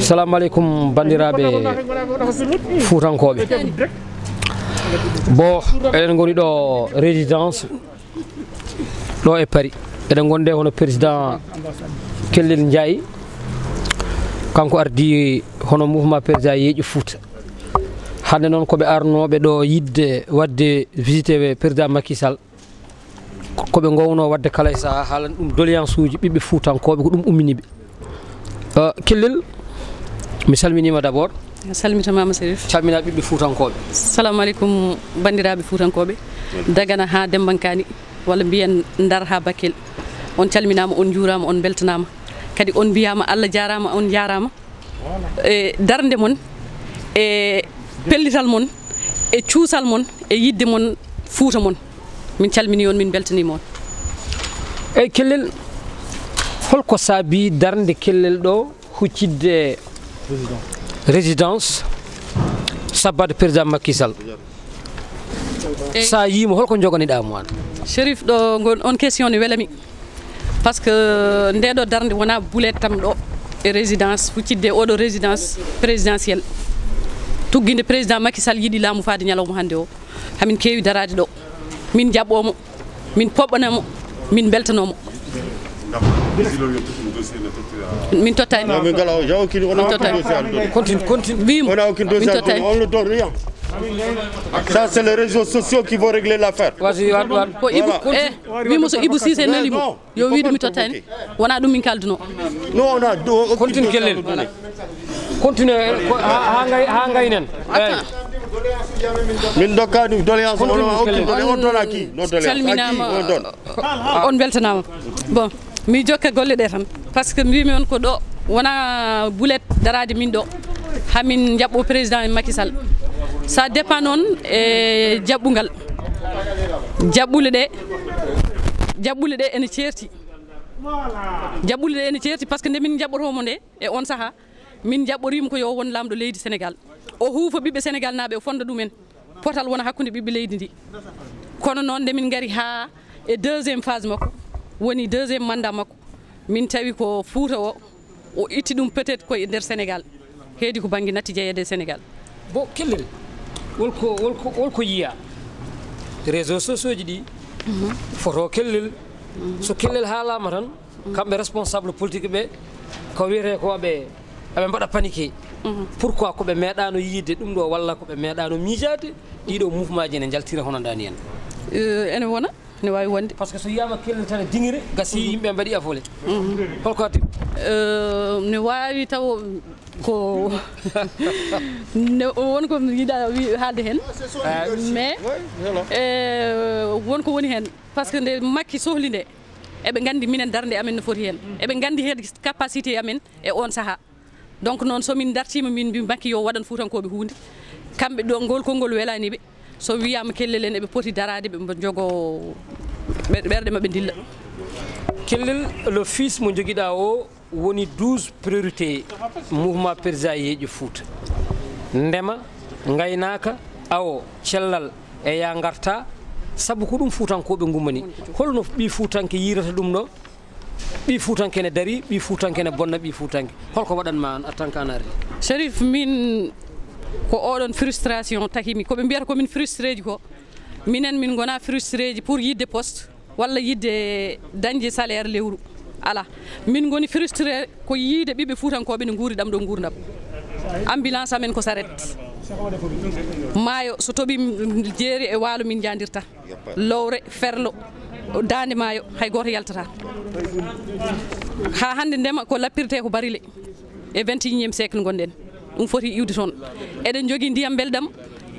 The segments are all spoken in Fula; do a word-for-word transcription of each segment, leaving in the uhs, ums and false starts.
Salamu aleykum, banndiraaɓe fuutankooɓe. Bon, eɗen ngoni ɗo résidence ɗo e Paris. Eɗen ngondi hono président Kellel Ndiaye, kanko ardi hono mouvement président Yeeƴu Fuuta. Hannde noon ko ɓe arnooɓe ɗo yiɗde waɗde visite président Macky Sall. Ko ɓe ngoowno waɗde kala e sahaa, haalana ɗum doléance uji ɓiɓɓe fuutankooɓe, ko ɗum ummini ɓe. Eh, Kellel, mi salminiima d'abord. A salmitaama, Serif. Calmina ɓiɓɓe fuutankooɓe. Salamu aleykum, banndiraaɓe fuutankooɓe, Dagana haa Dembankaani, walla mbiyen Ndar haa Bakel. On calminaama, on njuuraama, on mbeltanaama. Kadi on mbiyaama Allah jaaraama, on njaaraama. E darnde mon, e pellital mon, e cuusal mon, e yiɗde mon Fuuta mon. Min calminii on, min mbeltaniima on. Eyi, Kellel, holko saabii darnde Kellel ɗo huccitde résidence sabbaade président Macky Sall? Eyi. So a yiimo, holko joganiɗaa mo aan? Chérif, ɗo ngon, on question ne welami. Par ce que nde ɗo darnde wonaa bulet tam ɗo e résidence, huccitde e oɗo résidence présidentielle. Tugginde président Macky Sall yiɗi laamu faade ñalawma hannde o. Hamin keewi daraade ɗo. Min jaɓɓoo mo, min poɓɓana mo, min mbeltanoo mo. Min tottaani. Non, mais voilà, j'ai aucune, on n'a Min aucune tottaani. Dossier à donner. Continue, continue. Wiimo, On n'a aucune min dossier à donner. Tottaani. On ne donne rien. Ça, c'est les réseaux sociaux qui vont régler l'affaire. Vas-y, vas-y, vas-y. Ko Ibu, Voilà. Eh, wiimo so Ibu Cissé neli mo. Non. Yo wiide mi tottani. Wona ɗum min kaldunoo. Non, on a do-, aucune Continue, dossier à Kellel. Donner. Continue, ko, ha, ha ngay-, ha ngaynen. Eyi. Min dokkaani doléance, on a aucune doléance. On donne à qui? Nos doléances. À qui on donne? On mbeltanaama. Bon, mi jokka golle ɗe tan. Par ce que mbimi on ko ɗo wona bulet daraade min ɗo. Hamin jaɓɓo président Macky Sall. Ça dépend noon e jaɓɓungal. Jaɓɓule ɗe, jaɓɓule ɗe ene ceerti. Jaɓɓule ɗe ene ceerti, par ce que nde min jaɓɓotoo mo nde, e on sahaa, min jaɓɓoriima ko yo won laamɗo leydi Senegaal. O huufa ɓiɓɓe Senegaal naaɓe, o fonnda ɗumen. Potal wona hakkunde ɓiɓɓe leydi ndi. Kono noon, nde min ngari haa e deuxième phase makko, woni deuxième mandat makko, min tawi ko Fuuta o, o itti ɗum peut-être koye nder Senegaal. Heedi ko bannge natti jeyeede e Senegaal. Bon, Kellel, won ko, won ko, won ko yiyaa réseaux sociaux ji ɗi, photo Kellel. So Kellel haalaama tan, kamɓe responsable politique ɓe, ko wiyetee ko aɓe, aɓe mbaɗa paniqué. Pourquoi ko ɓe meeɗaano yiide ɗum ɗo, walla ko ɓe meeɗaano miijaade ɗiɗo mouvement ji ene njaltira hono ndani en? Eh, ene wona. Ne waawi wonde. Par ce que so wiyaama Kellel tan e diŋire, gasi yimɓe mbaɗi afole. Holko addi? Euh, ne waawi taw ko ne won ko mi yiɗa wi-, haalde heen. Mais, euh, won ko woni heen. Par ce que nde Makki sohli nde, eɓe nganndi minen darnde amen no foti heen. Eɓe nganndi heen capacité amen e oon sahaa. Donc noon, so min dartiima, min mbi Makki yo waɗan Fuutankooɓe huunde, kamɓe ɗo, ngol konngol welaani ɓe. So wiyaama Kellel en, eɓe poti daraade, ɓe mbo-, njogoo ɓe-, ɓerɗe maɓɓe ndilla. Kellel, le fils mo njogiɗaa o woni douze priorité mouvement Président Yeeƴo Fuuta. Ndema, ngaynaaka, awo, cellal e yaa ngarta, sabu ko ɗum Fuutankooɓe ngummani. Holno ɓii Fuutanke yiirata ɗum ɗo? Ɓii Fuutanke ne darii, ɓii Fuutanke ne bonna ɓii Fuutanke. Holko waɗan ma aan en tant qu'Anaari? Chérif, min ko oɗon frustration taki mi. Ko ɓe mbiyata ko min frustréji ko, minen min ngona frustréji pour yiɗde poste walla yiɗde dañde salaire lewru. Alaa. Min ngoni frustré ko yiide ɓiɓɓe Fuutankooɓe ne nguuri ɗam ɗo nguurndam. Ambulance amen ko saret. Maayo so toɓi, jeeri e waalo min njadirta. Lowre, Ferlo, Daande Maayo, hay gooto yaltataa. Haa hannde ndema ko lappirtee ko barile. E vingt et unième siècle ngonɗen. Ɗum foti iwde toon. Eɗen njogii ndiyam mbelɗam,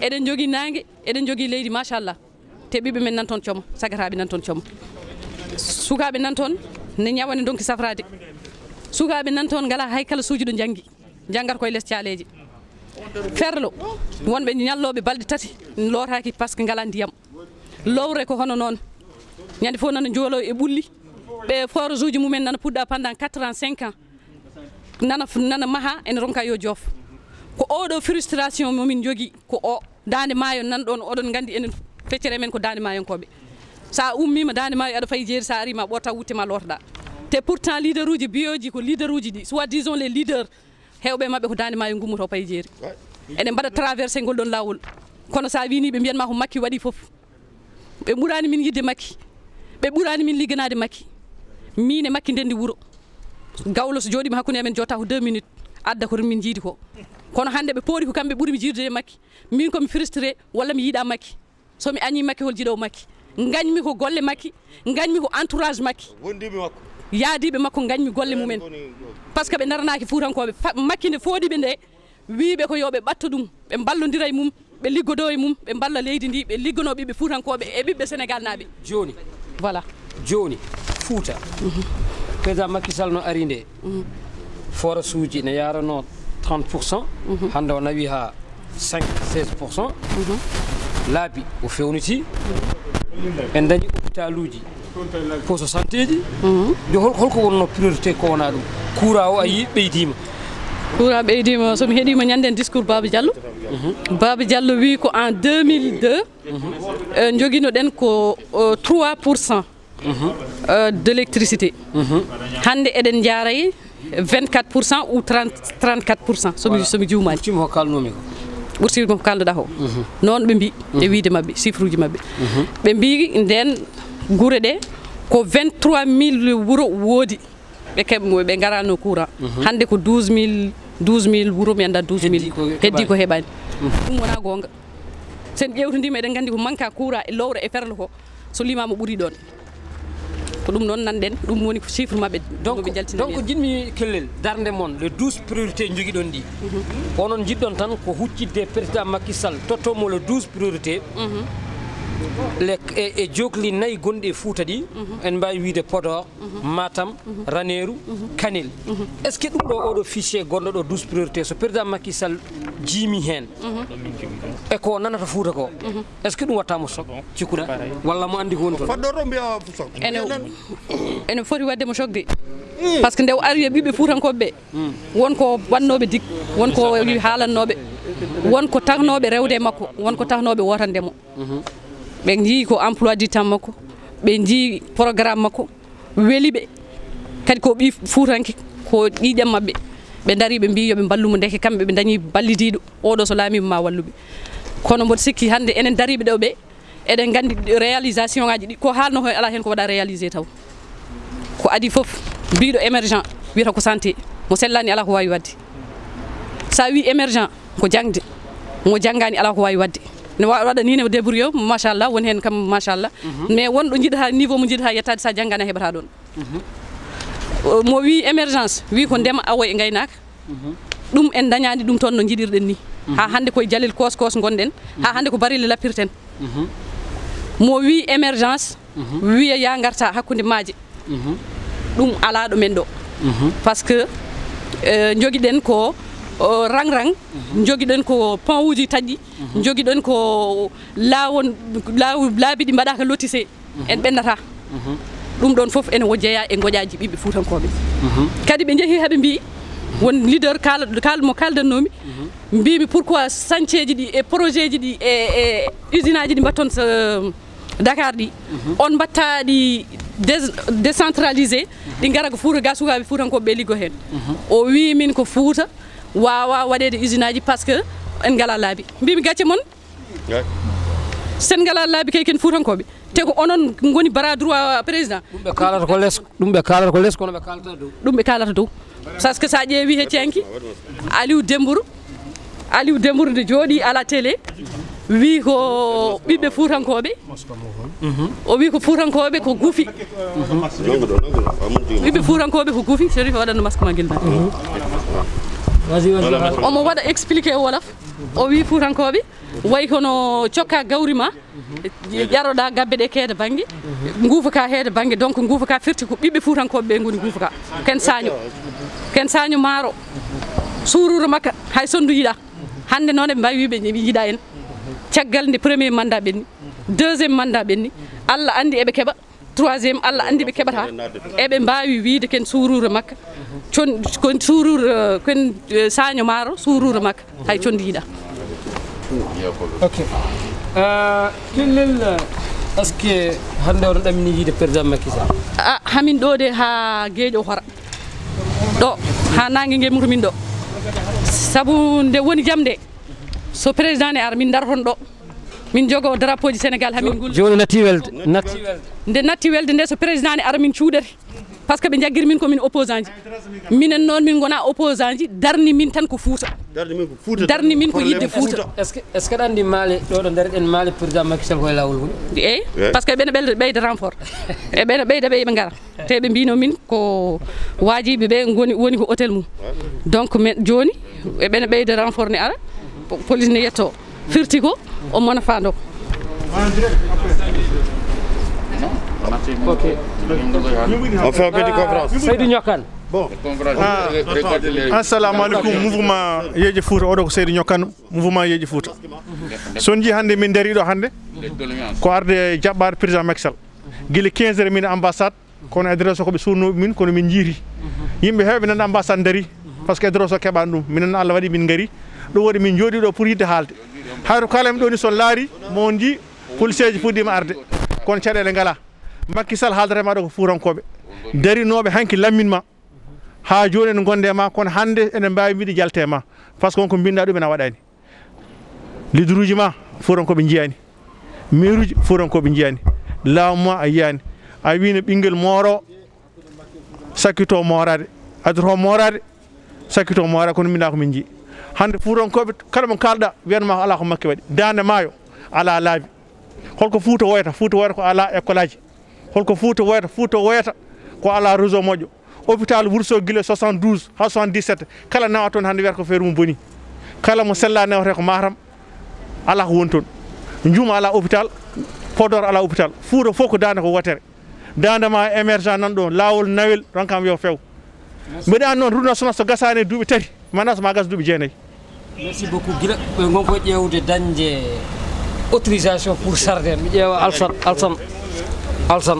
eɗen njogii naange, eɗen njogii leydi, machallah. Te ɓiɓɓe men nan toon coma, sagataaɓe nan toon coma. Sukaaɓe nan toon ne ñawa, ne ndonki safraade. Sukaaɓe nan toon ngalaa hay kala suuji ɗo njanngi. Njanngata koye les caaleeje. Ferlo, wonɓe ñallooɓe balɗe tati, lootaaki par ce que ngalaa ndiyam. Lowre ko hono noon. Ñande fof nana njoolo e ɓulli. Ɓe forage uji mumen nana puɗɗa pendant quatre ans, cinq ans. Nana, nana maha, ene ronka yo joof. Ko oɗo frustration mo min njogii, ko o. Daande Maayo nan ɗoon, oɗon nganndi enen feccere men ko Daande Maayonkooɓe. Sa ummiima Daande Maayo, aɗa fayi jeeri, sa ariima Ɓoor taw wutte ma lootoɗaa. Te pourtant, leader uji biyoji ko leader uji ɗi, soit disons les leaders, heewɓe maɓɓe ko daande maayo ngummoto payejeeri. Eɗen mbaɗa traversé ngol ɗon laawol. Kono so a wii ni, ɓe mbiyan ma ko Makki waɗi fof. Ɓe ɓuraani min yiɗde Makki. Ɓe ɓuraani min ligganaade Makki. Miin e Makki ndenndi wuro. Gawlo so jooɗiima hakkunde amen, jooɗta ko deux minutes, adda ko min njiidi ko. Kono hannde ɓe pooɗi ko kamɓe ɓuri mi jiidude e Makki. Miin ko mi frustré, walla mi yiɗaa Makki. So mi añii Makki, hol jiɗoowo Makki? Ngañmi ko golle Makki, ngañmi ko entourage Makki. Wondiiɓe makko. Yaadiiɓe makko ngañmi golle mumen. Par ce que ɓe ndaranaaki Fuutankooɓe. Fa-, Makki nde fooɗi ɓe nde, wii ɓe ko yo ɓe ɓatto ɗum, ɓe mballondira e mum, ɓe liggodoo e mum, ɓe mballa leydi ndi, ɓe ligganoo ɓiɓɓe Fuutankooɓe e ɓiɓɓe Senegaalnaaɓe. Jooni. Voilà. Jooni, Fuuta. Président Macky Sall no ari nde, forage uji ne yaranoo trente pour cent, hannde o nawi haa cinq, seize pour cent. Laabi o fewnitii. En dañi hôpital uji, poste de santé ji. Nde hol-, holko wonno priorité ko wona ɗum? Courant o a yii ɓeydiima. Courant ɓeydiima, so mi heɗiima ñande discours Baba Diallo. Baba Diallo wi ko en deux mille deux, eh, joginoɗen ko, eh, trois pour cent, eh, d'électricité. Hannde eɗen njaaray vingt-quatre pour cent ou trente, trente-quatre pour cent, so mi, so mi juumaani. Ɓurtiima ko kalnoomi ko. Ɓurtiima ko kalnoɗaa ko. Noon ɓe mbii, e wiyde maɓɓe, chiffre uji maɓɓe. Ɓe mbii ndeen gure ɗe ko vingt-trois mille wuro woodi. Ɓe keɓ-, ɓe ngaraano courant. Hannde ko douze mille, douze mille wuro, mi anndaa douze mille. Heddi ko heɓaani. Heddi ko heɓaani. Ɗum wonaa goonga. So en ƴeewtodiima, eɗen nganndi ko manque à courant e lowre e ferlo ko, so limaama ɓuri ɗoon. Ko ɗum noon nanɗen, ɗum woni ko chiffre maɓɓe, donc, ɓe jaltina donc, ɓeen. Jiɗmi Kellel, darnde mon, les douze priorités njogiɗon ɗi. Onon njiɗɗon tan ko huccitde président Macky Sall, tottoo mo les douze priorités. Les, e, e jookli nayi gonɗi e Fuuta ɗi, en mbaawi wiyde Podor, Matam, Raneeru, Kanel. Est-ce que ɗum ɗo, oɗo fichier gonɗo ɗo, douze priorités, so président Macky Sall jiimi heen, e ko nanata Fuuta ko, est-ce que ɗum watta mo choc, cikkuɗa? Walla mo anndi ko woni toon? Foddo to mbiya choc. Ene, ene foti waɗde mo choc de. Par ce que nde o ari e ɓiɓɓe Fuutankooɓe ɓe, won ko waɗnooɓe dik, won ko haalannooɓe, won ko tahnooɓe rewde e makko, won ko tahnooɓe wootande mo. Ɓe njii ko emploi du temps makko, ɓe njii programme makko, weli ɓe. Kadi ko ɓii Fuutanke, ko ƴiiƴam maɓɓe. Ɓe ndarii, ɓe mbii yo ɓe mballu mo, ndeke kamɓe ɓe ndañii ballidiiɗo, oɗo so laamiima ma wallu ɓe. Kono mboɗo sikki hannde enen dariiɓe ɗo ɓe, eɗen nganndi réalisation ngaji ɗi, ko haalno ko alaa heen ko waɗa réalisé taw. Ko adii fof, mbiiɗo émergent wiyata ko santé, mo sellaani alaa ko waawi waɗde. So a wii émergent, ko jaŋde, mo janngaani alaa ko waawi waɗde. Ne wa-, waɗa ni, ne débrouillé, machallah, woni heen kam, machallah. Mais won ɗo njiɗata, niveau mo njiɗata yettaade, so a janngaani a heɓataa ɗoon. O, mo wii émergence, wii ko ndema, awo e ngaynaaka. Ɗum en ndañaani ɗum toon no njiɗirɗen ni. Haa hannde koye Jalel Koos Koos ngonɗen, haa hannde ko barelle lappirten. Mo wii émergence, wiya ya ngarta hakkunde maaje. Ɗum alaa ɗo men ɗo. Par ce que, eh, njogiɗen ko, o, rang-rang, njogiɗen ko pont uji taƴƴi, njogiɗen ko laawon, laaw-, laabi ɗi mbaɗaaka lotissé. En ɓenndataa. Ɗum ɗoon fof ene wo-, jeyaa e ngoƴaaji ɓiɓɓe Fuutankooɓe. Kadi ɓe njehii haa ɓe mbii, won leader kaala-, kaal-, mo kaaldannomi, mbiimi pourquoi chantier ji ɗi e projet ji ɗi e, e usine aji ɗi mbatton so Dakar ɗi, on mbatta ɗi dés-, décentralisé, ɗi ngara ko Fuuta ga, sukaaɓe Fuutankooɓe ɓe liggo heen. O wii min ko Fuuta waawaa waɗeede usine aji par ce que en ngalaa laabi. Mbiimi gacce mon, Sen ngalaa laabi kay, ken Fuutankooɓe. Te ko onon ngoni bras droit président. Ɗum ɓe kaalata ko les, ɗum ɓe kaalata ko les, kono ɓe kaalata dow. Ɗum ɓe kaalata dow. Parce que so a ƴeewi hecci hanki, Aliou Dembourou, Aliou Dembourou nde jooɗii à la télé, wii ko ɓiɓɓe Fuutankooɓe. O wii ko Fuutankooɓe ko gufi. Ɓiɓɓe Fuutankooɓe ko gufi. Chérif, a waɗanno masque ma gila. Omo waɗa expliqué e wolof. O wii Fuutankooɓe, way kono cokka gawri ma, ƴaroɗa gabbe ɗe keeda bannge, nguufa ka heeda bannge. Donc nguufa ka firti ko ɓiɓɓe Fuutankooɓe ɓe ngoni nguufa ka. Ken saaño, ken saaño maaro, suuruura makka, hay sonndu yiɗa. Hannde noon eɓe mbaawi wiide ɓe yiɗa en. Caggal nde premier mandat ɓenni, deuxième mandat ɓenni, Allah anndi eɓe keɓa. Troisième, Allah anndi ɓe keɓata. Eɓe mbaawi wiyde ken suuruura makka. Con-, kon suuruura, kon, eh, saaño maaro, suuruura makka. Hay conndi yiɗa. Ok. Euh, Kellel, euh, Est-ce que hannde oɗon ɗaminii yiide président Macky Sall? A hamin ɗo de haa geeƴo hora ɗo, haa naange nge murumin ɗo. Sabu nde woni jam nde, so président ne ara, min ndaroton ɗo, min jogo drapeau ji Sénégal hamin ngol. Jooni natti welde, natti welde. Nde natti welde nde, so président ne ara, min cuuɗete. Par ce que ɓe njaggir min ko min opposant ji. Minen noon min ngona opposant ji, darni min tan ko Fuuta. Darni min ko Fuuta. Darni min ko yidde Fuuta. Est-ce que, est-ce que aɗa anndi Maali ɗo, ɗo nder en Maali, président Macky Sall ko e laawol woni? Eyi, par ce que ɓeɗa ɓeyda, ɓeyda renfort. E ɓeɗa ɓeyda ɓe ɓe ngara. Te ɓe mbino min ko waajiɓe ɓe ngoni, woni ko hôtel mum. Donc, mais jooni, e ɓeɗa ɓeyda renfort ne ara, po-, police ne yetto. Firti ko o mona fando. Ok. On fait une petite conférence. Seydou Niokane. Bon. Ah, assalamu alaikum, mouvement Yeeƴe Fuuta, oɗo ko Seydou Niokane, mouvement Yeeƴe Fuuta. So on njii hannde min ndarii ɗo hannde, ko arde jaɓɓaade président Macky Sall. Gila quinze heures min ambassade, kono e doroso ko ɓe suunnooɓe min, kono min njiiri. Yimɓe heewɓe nan ambassade ndarii, par ce que e doroso keɓaani ɗum. Minen Allah waɗi min ngari, ɗum waɗi min njooɗii ɗo pour yiɗde haalde. Hay to kaalami ɗo ni, so on laari, mo on njii, policeeji puɗɗiima arde, kono caɗeele ngalaa. Macky Sall haaldata ma ɗo ko fuutankooɓe darinooɓe hanki lammin ma. Haa jooni ene ngonde ma, kono hannde ene mbaawi mbiɗe jalte ma. Par ce que on ko mbinɗa ɗum ene waɗaani. Leaderuuji ma, fuutankooɓe njiyaani. Meeruuji, fuutankooɓe njiyaani. Laamu ma a yiyaani. A wiino ɓinngel mooro, sakkito mooraade. Adoto mooraade, sakkito mooraade, kono mbinɗa ko min njii. Hannde fuutankooɓe, kala mo kaalɗa, wiyanma ko alaa ko Macky waɗi. Daande maayo, alaa laabi. Holko Fuuta woyata? Fuuta woyata ko alaa école aji. Holko Fuuta woyata? Fuuta woyata ko alaa réseau moƴƴo. Hôpital Wourossogui gila soixante-douze haa soixante-dix-sept, kala nawa toon hannde wiyata ko feere mum boni. Kala mo sella newete ko Matam, alaa ko woni toon. Njuuma alaa hôpital, Podor alaa hôpital. Fuuta fof ko daande ko wootere. Daande ma émergent nan ɗo, laawol nawel, ronkama yo few. Mbeɗa anndi noon, route nationale so gasaani e duuɓi tati, maanaam so ma gas duuɓi jeenayi. Merci beaucoup. Gila ɓe ngon koye ƴeewde dañde autorisation pour sarde. Mi ƴeewa Alsan, Alsan, Alsan.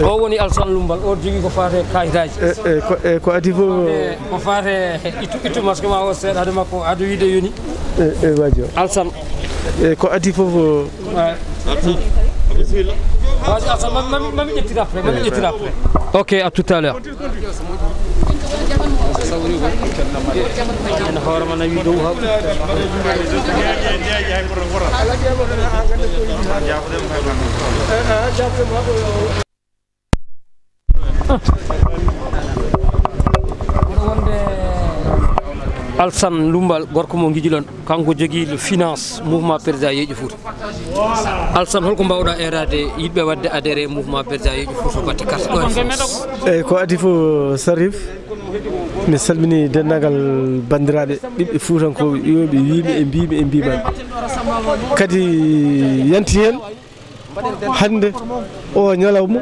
O woni Alsan Lumbal, o jogii ko faate kayitaaji. E, e, ko, e, ko adii fof. E, ko faate ittu, ittu masque ma o seeɗa, hade makko, hade wiide yoni. E, e, waajo. Alsan. E, ko adii fof. Ouais. Alsan. Mami, mami, mami ƴettira après, mami ƴettira après. Ok, à tout à l'heure. Alsan Lumbal, gorko mo ngijiɗon, kanko jogii le finance mouvement président Yeeƴe Fuuta. Alsan, holko mbawɗa eeraade yiɗɓe waɗde adhéré mouvement président Yeeƴe Fuuta batte carte ɗo e France? Eyi, ko adii fof, Sarif, mi salmini denndaangal banndiraaɓe ɓiɓɓe fuutankooɓe, iwooɓe, wiimi e mbiimi e mbiimaami. Kadi yanti heen, hannde o ñalawma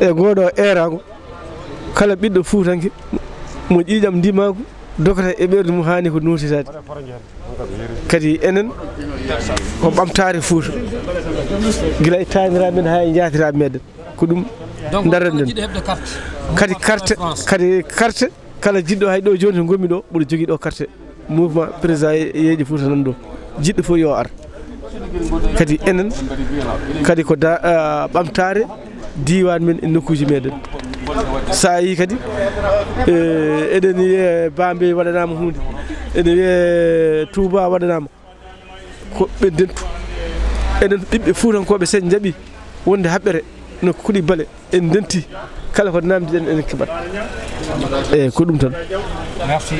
e ngooɗo eeraango, kala ɓiɗɗo fuutanke mo ƴiiƴam ndimaagu dogata e ɓerɗe mum, haani ko nootitaade. Kadi enen ko ɓamtaare Fuuta. Gila e taaniraaɓe men haa e njaatiraaɓe meɗen. Ko ɗum ndaranɗen. Kadi carte, kadi carte, kala jiɗɗo hay ɗo jooni to ngonmi ɗo, mboɗo jogii ɗo carte mouvement président Yeeƴe Fuuta nan ɗo. Jiɗɗo fof yo ar. Kadi enen, kadi ko da, ah, ɓamtaare diiwaan men e nokkuuji meɗen. So a yii kadi, eh, eɗen wiye Bambey waɗanaama huunde, eɗen wiye Touba waɗanaama. Ko ɓe ndentu. Enen ɓiɓɓe fuutankooɓe, so en njaɓi wonde haɓɓere no kuɗi bale, en ndenti, kala ko namdiɗen en keɓat. Eyi, ko ɗum tan. Merci.